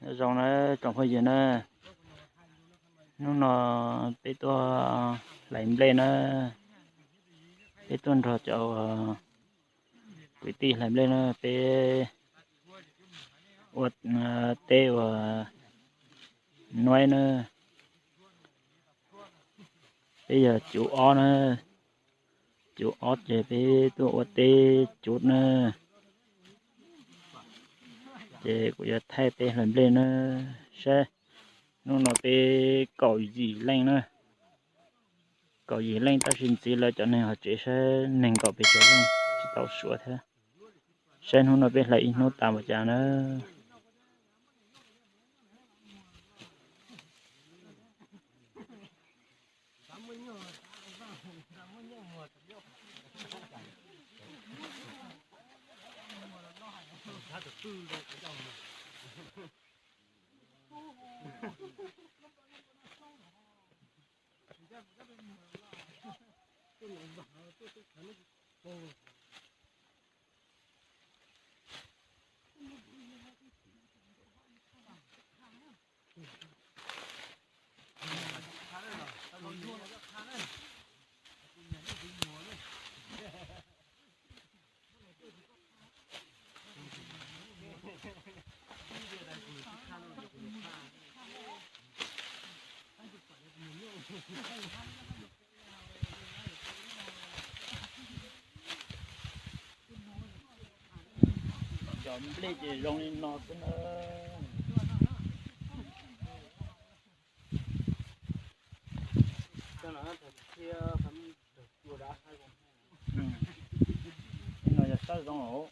Nyob zoo na tsoom phooj ywg na, hnub no peb tuaj hlais nplej na, peb tuaj nrog cov kwv tij hlais nplej na, peb ua teb ua nuaib na, peb yog cuv ob na, cuv ob ces peb tuaj ua teb cuv na, ces kuv yuav thaij peb hlais nplej na, saib hnub no peb kaum yim leej na, kaum yim leej tab sis ntxiv lawv cov neeg hauv tsev saib neeg nkaum pes tsawg leej tsis tau suav thiab, saib hnub no peb hlais ib hnub tas npaum cas na. Cov nplej ces zoo li no xwb na. No yog sab zoo os.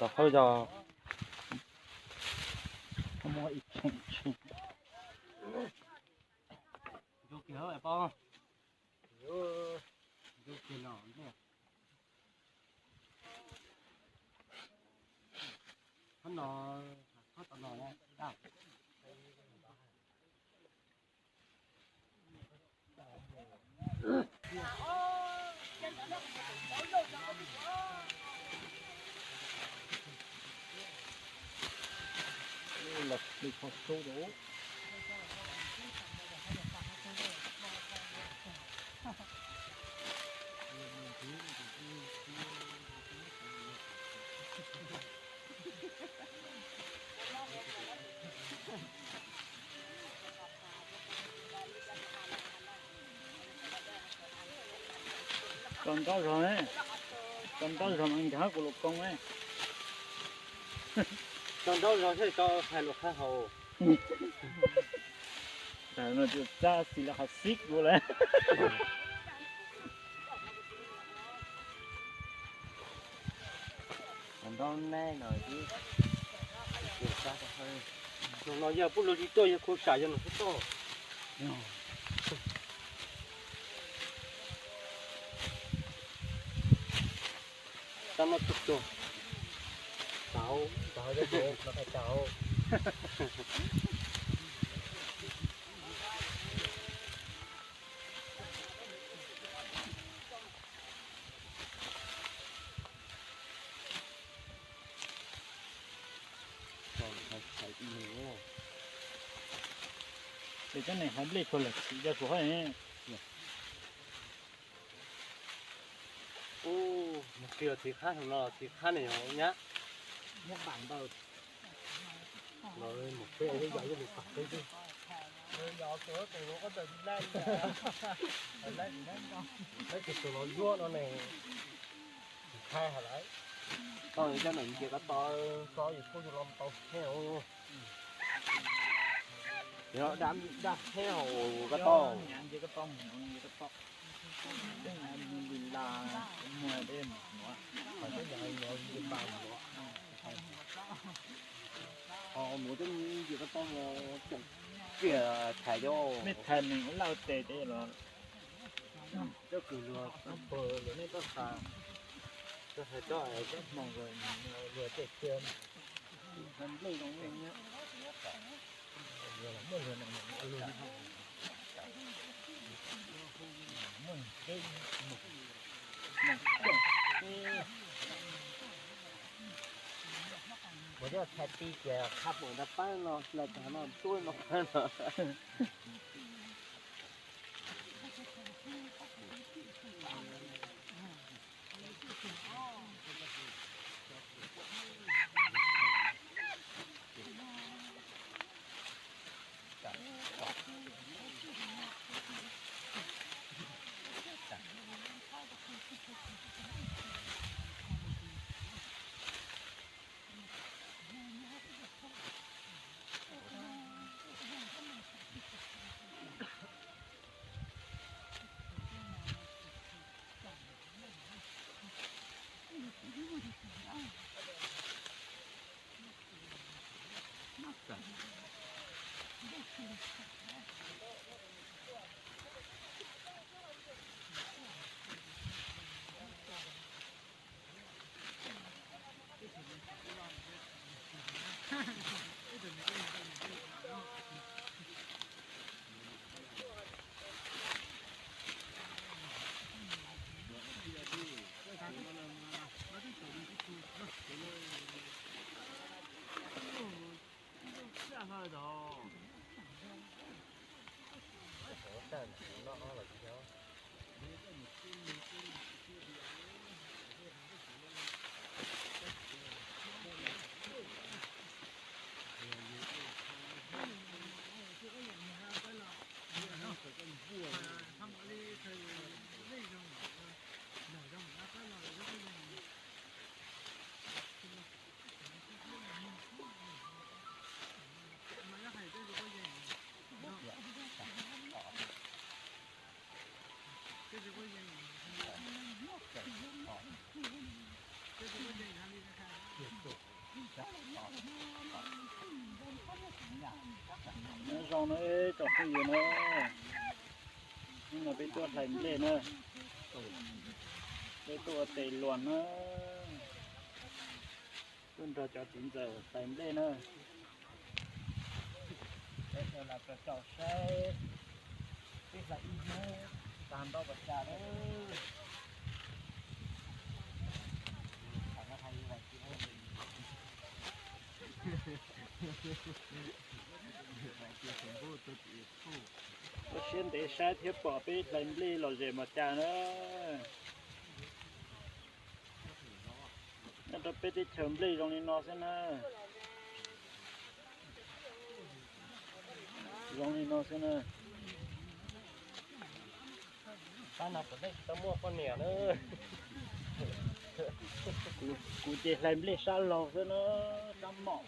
Tau qhov yog Tau ntaub zog, tau ntaub zog mas nkag kuv lub koob. Tau ntaub zog thiaj tau hais lus qhab hau. Txaj xis li qhov xib kuv lawm. Ntaub neb no, no yog pub luag tsis tuaj yog khuv sam yog nws tub tuaj. Tau no tug tuag. Tau, tau, tau. Ces cov neeg hais nplej puag lawm tsis yog suav hab. Mus txiv qhab no, txiv qhab ne yog nyab. Nyab npam ntawd. Los mus peb yog ib lus pam peb xwb. Lawv tus los yuav no ne, ntshai hais lawm. Tau coj nws nce koj tau, tso yus kuj yus los tau thiab. Yog dab, dab thiab hauv koj tau. Ho mus twb nce koj tau mus tseem kiag thaiv cov, nej thaiv neeg ua laj ua tes ces los coj kwv luag pawg luag nej txoj sa, coj thaiv coj coj hmoov luag tej kiag. Thaiv nplej zoo li nyob. Kuv thiaj txhais ti ces qha pum ntawd pab no, lawv txog no tub no pab no. Zoo na, tsoom phooj ywg na, hnub no peb tuaj hlais nplej na, peb tuaj ua tes luam na, tuaj nrog cov txiv ntxawm hlais nplej na. Peb los tso caum saib, peb hlais ib hnub tag ntau pas cas lawm. Ua siab ntev saib thiab pom peb hlais nplej lom zem mas cas na. Nyob rau peb teb chaws nplej zoo li no xwb na. Zoo li no xwb na. Pab no puas nej tsis tau muaj poj niam na. Kuv ces hlais nplej sab laug xwb na, sab mom.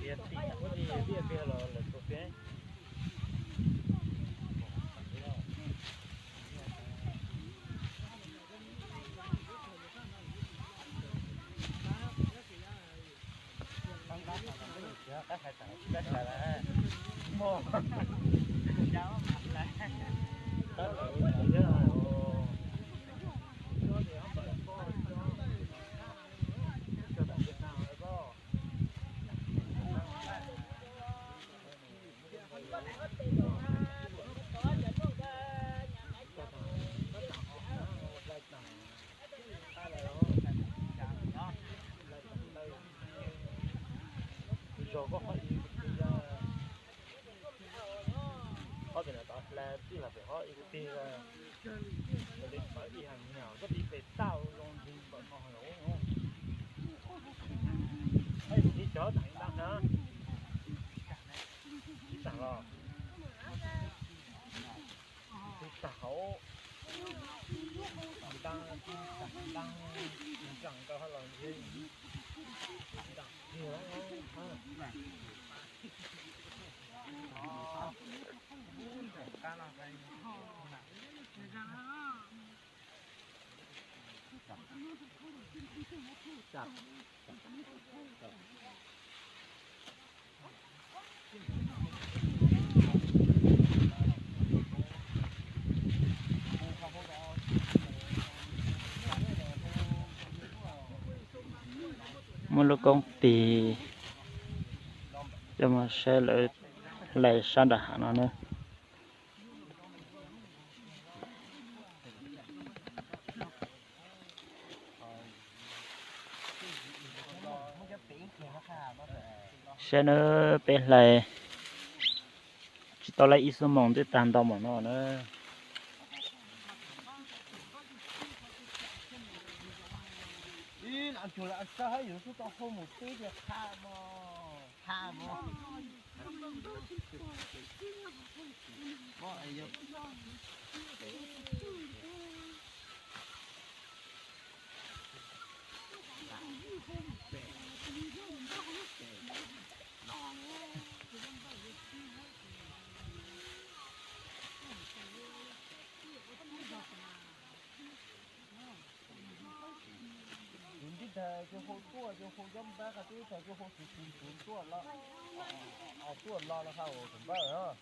Tiag tim ua li tiag tiag los lawv tus peb. Zog koj qhov ib, qhov pem no tod hla tij los pem qhov ib kwv tij, li pawv ib hag nyog koj tib pem tau zoo li npaum no los. Ib cov tag ib ntab na, ib tag los ib tag hauv, ntab, ntab nram nkaus hauv los ntab kiag. Muaj lub koob tis coj mus saib lawv hlais sab nram hav no na. Saib na, peb hlais tsis tau li ib xuab moos twb tag ntau npaum no na. Tus ntij thais coj hau tuaj, coj hau nyob npab qhov twb thaum coj hau txwv txwv tuaj los, tuaj los los qhov tus npawg os.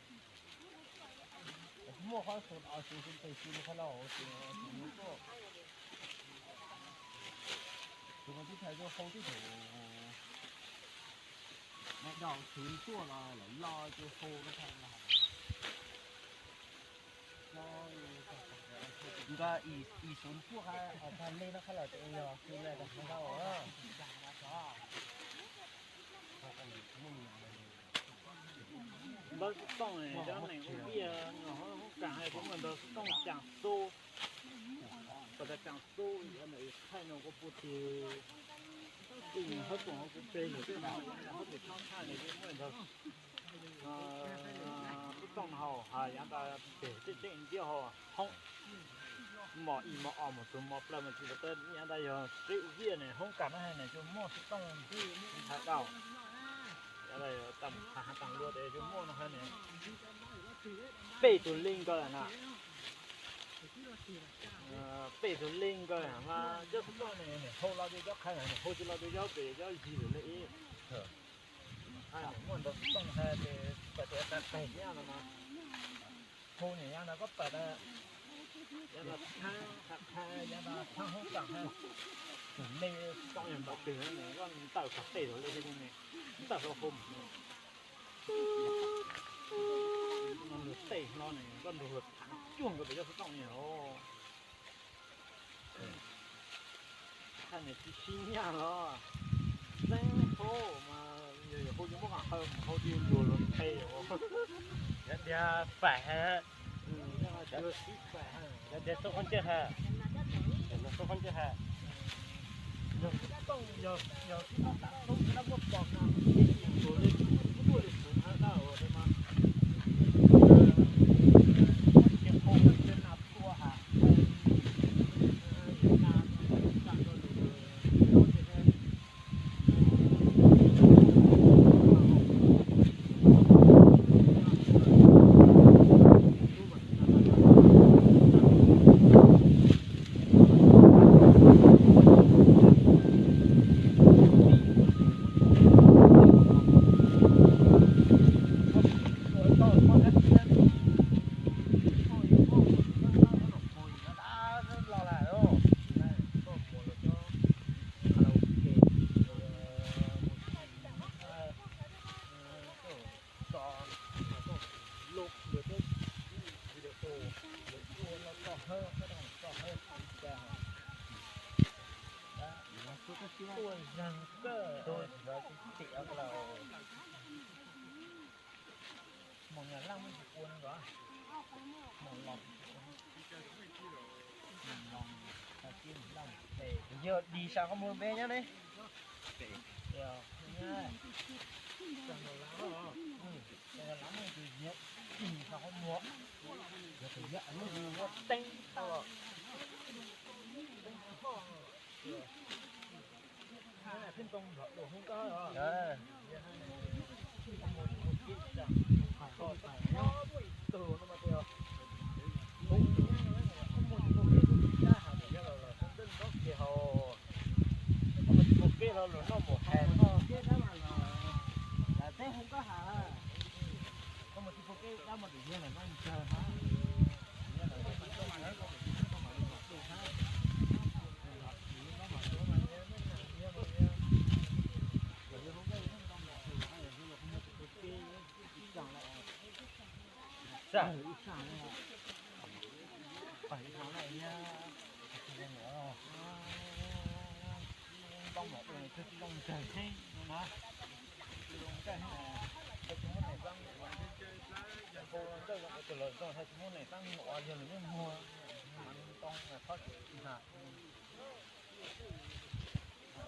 Muaj qhov xus os xus xus tes xus qhov los xus xus tuaj. Tus ntij thais coj hau twb thaum nais daus txwv tuaj los lawm los coj hau no. Nqa ib xus tuaj qhov tag le no qhov lawm tes yog xus le tag qhov no. Ntaus xov tooj cov neeg ua liaj no hoob kas hais tias muaj ntaus xov tooj caas xu, pas tas caas xu, thaij no kuv puas tis, ib yam hauv toom hauv kuv pes lawm tej no, hauv tus tshab tshaj no muaj ntaus xov tooj hauv hais yav tas pem tseem tseem ntiab hauv hoob, mos ib mos ob mos xus mos plaws mos tsis tas yav tas yog seb ua liaj ne hoob kas no hais ne coj muaj xov tooj nthav dau. Yav tas tas has tas luag tes coj muaj no hais ne peb tug li nkaus na. Peb tug li nkaus mas cov xov tooj ne hau los tes cov qhaiv ne hau tsis los tes cov pem cov zis lawm li ib. Muaj ntaus xov tooj hais tes pais tes tas pem nyob no mas hau ne yav tas koj pais tas yav tas tshab qhaiv yav tas tshab hoob tas hais tus me xov tooj yog ntaus twg ne koj ntawm qhov peb tug li ne ntawm hauv hau mus no luag tej hlo ne koj nrug luag tham cuag nkaus pem cov xov tooj ne os. Thaj ne tsis sib nyaj los xeeb hau mas yog yog hau yuav muab qhov hau mus hau twb luag luag qe os. Yav tias faim Yog tias xub qhob ntsej has, xub qhob ntsej has, yog xub tooj, yog xub tooj tas xub xwb na muaj pom no, ib tug li muaj li xwb na dab uas mas muaj ces qau ces nas tua has, na Yog dig sab qhov muag npe nyob ne. Teeb tau.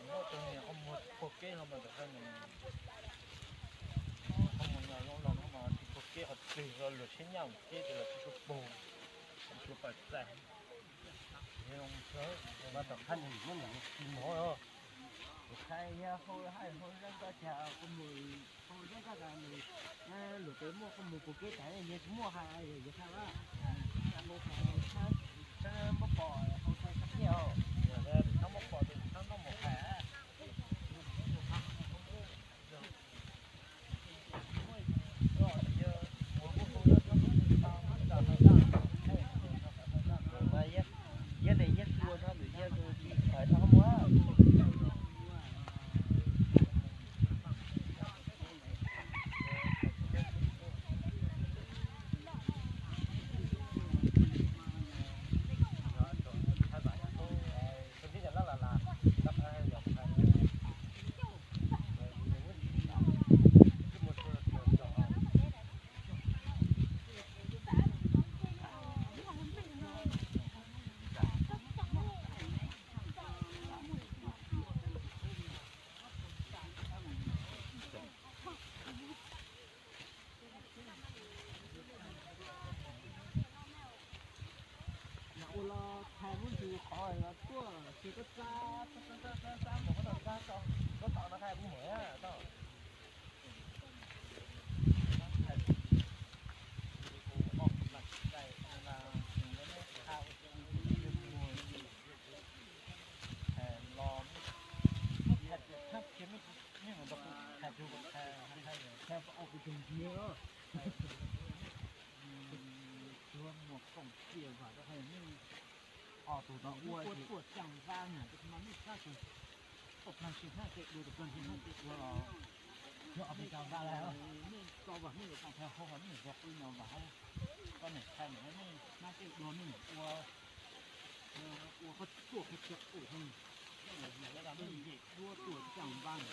Muaj tus niam qhov muag puag keb no mas ntawm qhov nws qhov muag no zoo los no mas tsis puag keb qhov twg los luag tsheb nyaj mus keb ces los tsis tshua puag, tsis tshua pais txais. Mas tom qab nws muab nws tsis mov os, tus qhaib yog hau hais hau zeeb koj cas qhov muag hau zeeb koj cas nws luag pem muaj qhov muag puag keb tas yog tsis muaj hais yog yog hais a. Tshab muab pom hau sai sab tiag os, tshab muab pom tus tshab noj mus hais. Ua los thais muab ntsis qhov los tuaj ces koj txab txab txab txab mus koj tau txab tau, koj tau no thais kuv mus tau. Tus no ua tuaj caag va na, tus no nej txhab tus plag tsis txhab tes dua, tus plag tsis txhab tes dua los yog ob peb caug va lawm. Nej tso vam nej yuav tau thaiv hauv hos nej yuav zov qwb no vam hauv. Koj niam txhais niam nej txhab tes dua nej ua, ua koj tuaj koj tsis ua, nej yam dua tuaj caag va na.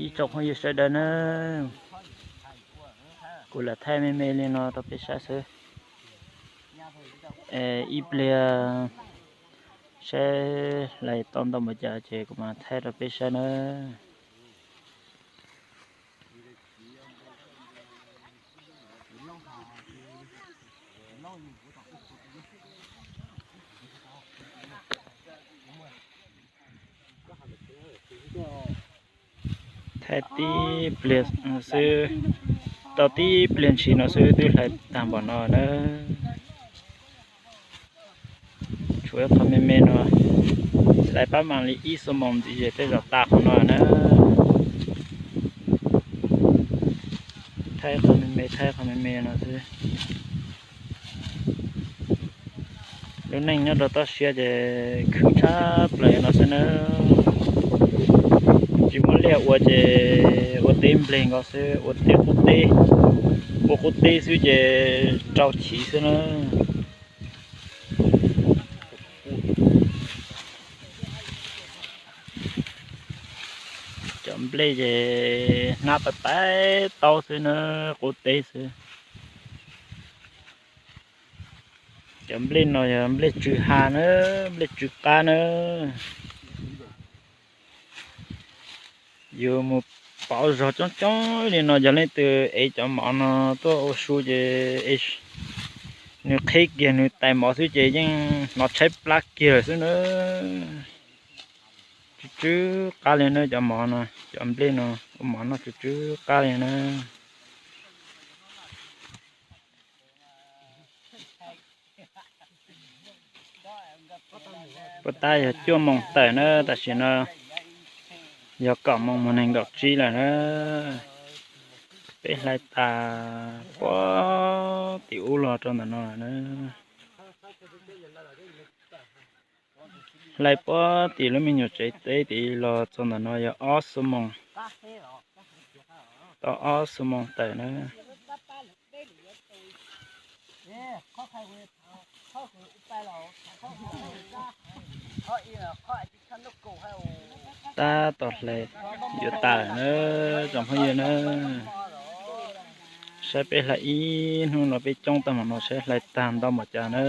Ib tsoom phooj ywg sawv daws na, kuv lam thaij me me li no rau peb saib xwb. Ib pliag saib hlais tau ntau npaum cas ces kuv mam thaij rau peb saib na. Thaij tib pliag xwb, tau tib pliag ntshis no xwb twb hlais tag npaum no na. Tshuav ib qho me me no, hlais pab mam li ib xuab moos ntxiv ces tej zaum tas qhov no na. Thaij qhov me me, thaij qhov me me no xwb. Lub neej nyob rau toj siab ces khwv tshaj plaws no xwb na. Tsis muaj liaj ua ces ua teb npleg nkaus xwb, ua teb qub teb, ua qub teb xwb ces rau chiv xwb na. Cov nplej ces hnab pais pais taub xwb na, qub teb xwb. Cov nplej no yog nplej tsw ha na, nplej tsw qab na. Yus mus pauv zog coob coob li no, yog leej twg ev cov mov no tuaj ua su ces nws qhib kiag nws tais mov xwb ces yeej hnov tshaib plab kiag lawm xwb na. Tsw tsw qab li na cov mov no, cov nplej no ua mov noj tsw tsw qab li na. Puas tab yog cuaj moos tawm na, tam sim no yog kaum moos mus nees nkaum tsib lawm na. Peb hlais tas puag tim ub los rau ntawm no lawm na. Hlais puag tim lub me nyuam tsev teb tid los txog ntawm no yog ob xuab moos, tau ob xuab moos tawm na. Tab tom hlais yuav tas na, tsoom phooj ywg na. Saib peb hlais ib hnub no peb coob tag npaum no saib hlais tag ntau npaum cas na.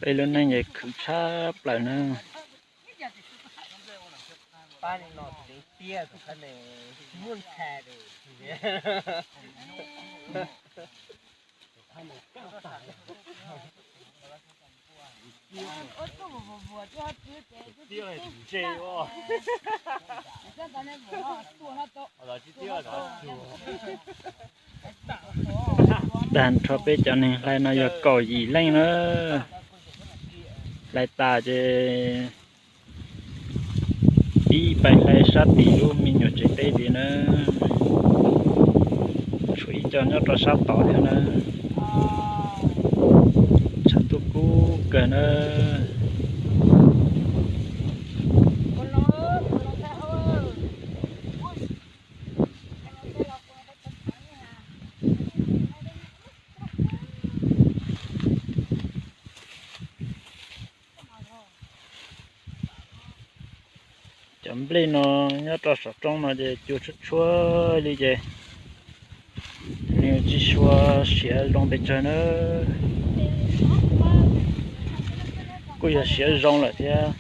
Peb lub neej ces khwv tshaj plaws na. Tag nrho peb cov neeg hlais no yog kaum yim leej na. Hlais tas ces pib pais hlais sab tim lub me nyuam tsev teb tid na. Tshuav ib co nyob rau sab tod thiab na. Tshav ntuj kub kawg na. Cov nplej no nyob rau saum roob no ces cua tshuab tshuab li ces nws tsis tshua siav zoo pes tsawg na. Kuj yog siav zoo lawm thiab.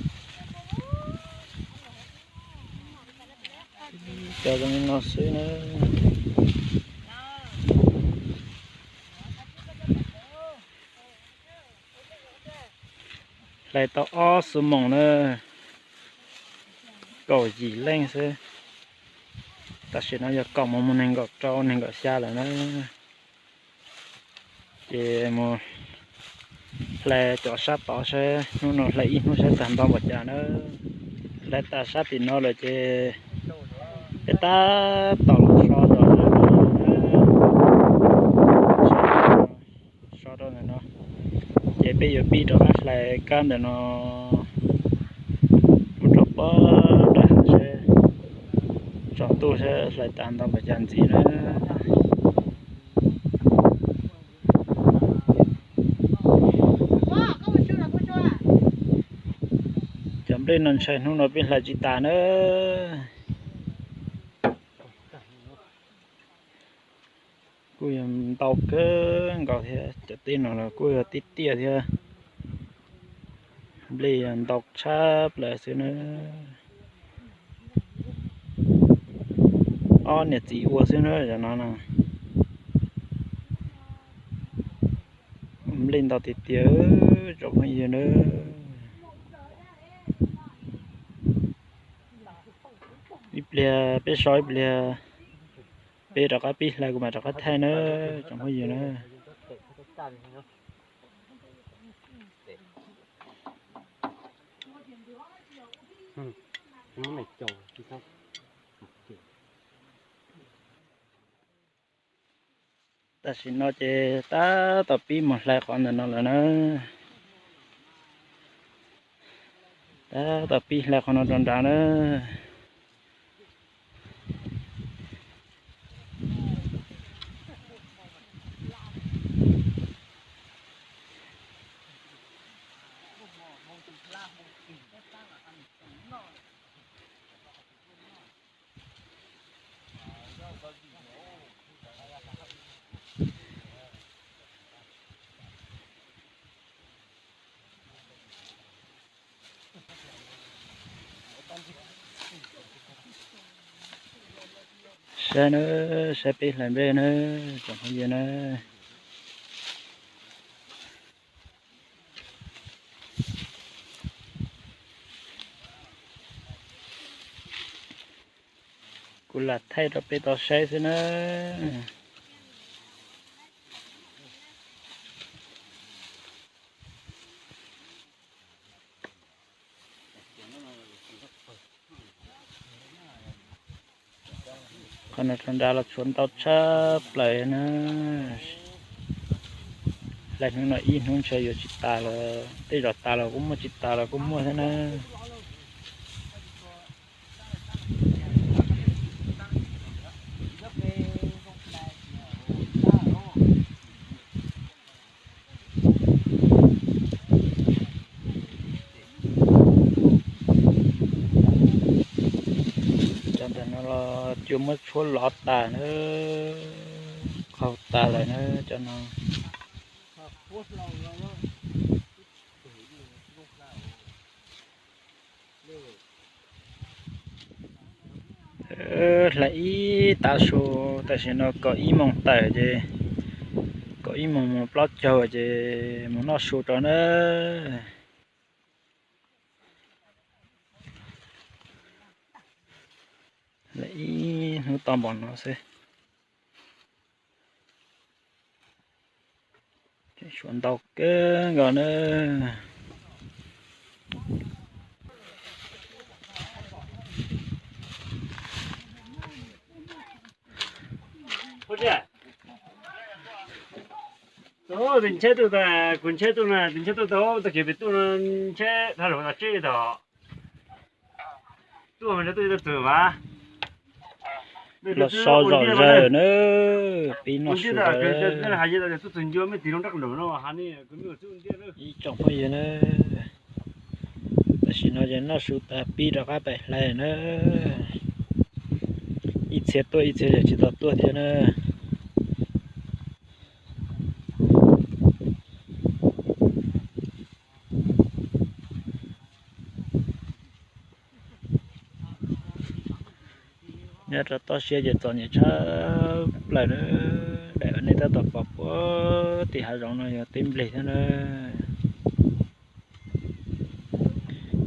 Cov zoo li no xwb na. Hlais tau ob xuab moos na, kaum yim leej xwb. Tam sim no yog kaum moos mus nees nkaum rau nees nkaum xya lawm na. Ces mus hlais cov sab tod saib, hnub no hlais ib hnub saib tag nto npaum cas na. Hlais tas sab tim no lawm ces peb tab tom los so rau, so rau ntawm no, ces peb yuav pib rov qab hlais kab ntawm no mus rau pem nram hav seb tsaus ntuj seb hlais tas nto npaum cas ntxiv na. Cov nplej no ntshai hnub no peb hlais tsis tas na. Kuj yog ntau kawg nkaus thiab, cov teb no los kuj yog tib tiaj thiab. Nplej yog ntau tshaj plaws xwb na. Ob niam txiv ua xwb na, cov no na. Nplej ntau tiag tiag, tsoom phooj ywg na. Ib pliag peb so ib pliag, peb rov qab pib hlais kuv mam rov qab thaij na, tsoom phooj ywg na. Tam sim no ces tab tom pib mus hlais qhov ntawm no lawm na. Tab tom pib hlais qhov no rau nrad na. Saib na, saib peb hlais nplej na, tsoom phooj ywg na. Kuv lam thaij rau peb tau saib xwb na. Qhov no rau nrad los tshuav ntau tshaj plaws na. Hlais hnub no ib hnub ntshe yuav tsis tas lawm, tej zaum tas los kuj muaj, tsis tas los kuj muaj thiab na. Cov ntawm no los cua muab tshuab lov tas na, qaug tas lawm na cov no. Hlais ib tav su, tam sim no kaum ib moos tawm ces kaum ib moos mus plaub caug ces mus noj su rau na. Hlais ib hnub tau npaum no xwb. Suav ntau kawg nkaus na. Tus ntshe tuaj, kuv ntshe tuaj na, tus ntshe tuaj tau tag kis pem tuaj no, ntshe dhau lawm tas tsib tog. Tuaj mas tuaj txog mas los so zom zaws na, pib noj su. Ib tsoom phooj ywg na, tam sim no ces noj su tas pib rov qab pem hlais na. Ib txhia tuaj ib txhia ces tsis tau tuaj thiab na. Nyob rau toj siab ces txom nyem tshaj plaws na. Daim uas nej tab tom pom puag tim hav zoov no yog teb npleg thiab na.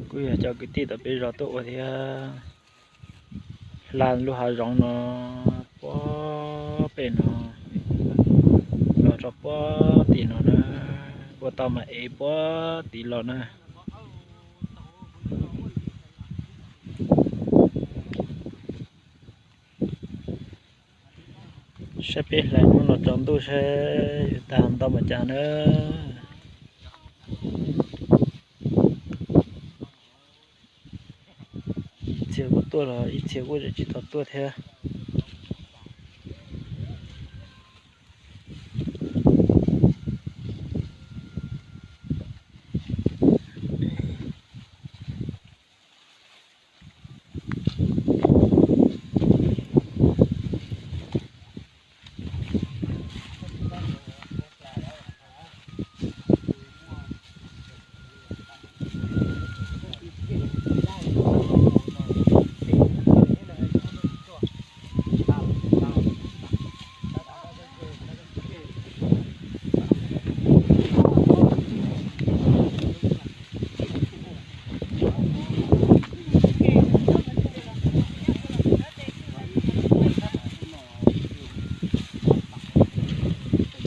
Kuj yog cov kwv tij tom peb zos tuaj ua thiab. Hla lub hav zoov no puag pem no los rau puag tim no na, ua tau mas ev puag tim los na. Saib peb hlais hnub no tsaus ntuj saib yuav tag ntau mas cas na. Ib txhia kuj tuaj los ib txhia kuj tsis tau tuaj thiab.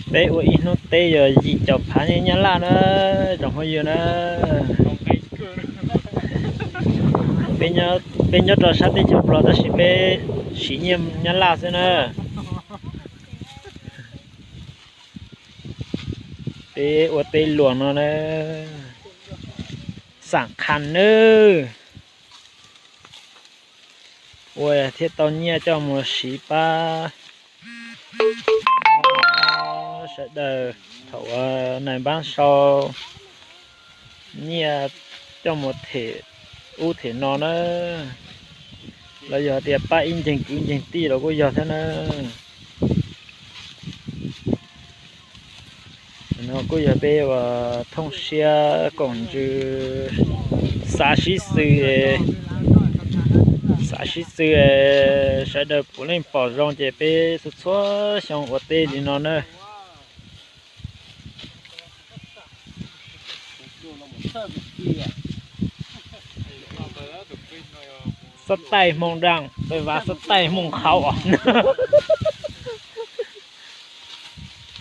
Peb ua ib hnub teb yog yim caum phav nyiaj Nyab Laj na, tsoom phooj ywg na. Peb nyob rau sab teb chaws Nplog tab sis peb siv nyiaj Nyab Laj xwb na. Peb ua teb luas no na, Xam khas nawb, ua thiaj tau nyiaj coj mus siv pab sawv daws thaum uas nais npab sau nyiaj coj mus them ub them no na, los yog tias pab ib nceeg kwv nceeg tij los kuj yog thiab na. No kuj yog peb uas thooj siab koom ntsws xav sib xws, xav sib xws, sawv daws puav leej pom zoo ces peb txhua txhua xyoo ua teb li no na. Xab taij hmoo daj, peb vav xab taij hmoo qhauv.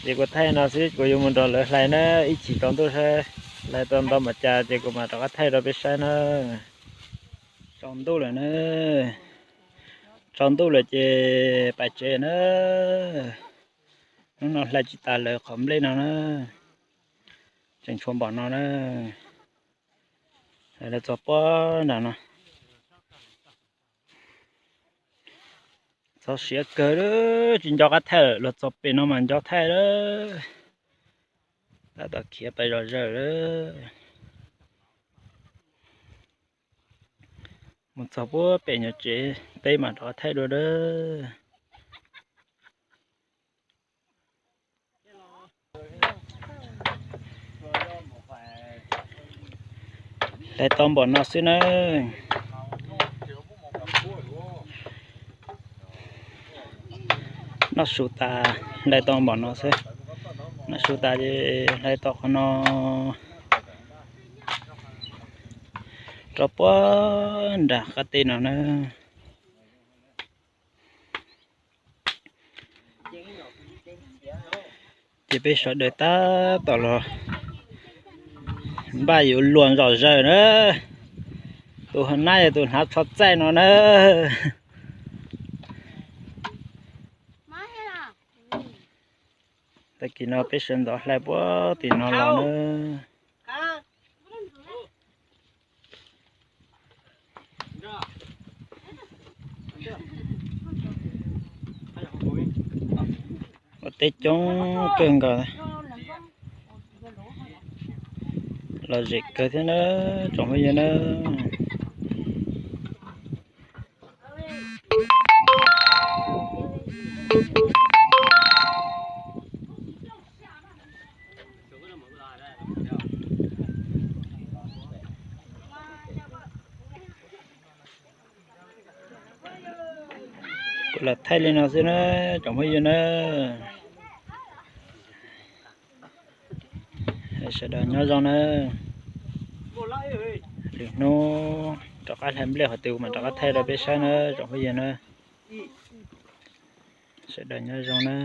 Ces kuv thaij no xwb, kuv yuav mus nrog lawv hlais na, ib chim tsaus ntuj saib hlais tau ntau npaum cas ces kuv mam rov qab thaij rau peb saib na. Tsaus ntuj lawm na, tsaus ntuj lawm ces pais tsev na. Hnub no hlais tsis tas lawv qhov nplej no na, tseem tshuav npaum no na. Hlais los txog puag nram no. Txog siav kawg, tsis nco qab thaij lawm, los txog pem no mas nco thaij lawm. Tab tom khiav pais zom zaws lawm. Mus txog puag pem nyuag tsev teb mam rov thaij dua lawm. Hlais tau npaum no xwb na. Noj su tas hlais tau npaum no xwb. Noj su tas ces hlais tau qhov no rau puag nram qab teb no na. Ces peb sawv daws tab tom los npaj yuav luas zom zaws na. Tus hauv nab yog tus hnav tsho txaij no na. Tag kis no peb sawv ntxov hlais puag tim no los na. Ua teb coob kawg nkaus, lom zem kawg thiab na, tsoom phooj ywg na. Kuv los thaij li no xwb na, tsoom phooj ywg na. Sawv daws nyob zoo na. Lwm hnub rov qab hlais nplej qhov twg kuv mam rov qab thaij rau peb saib na, tsoom phooj ywg na. Sawv daws nyob zoo na.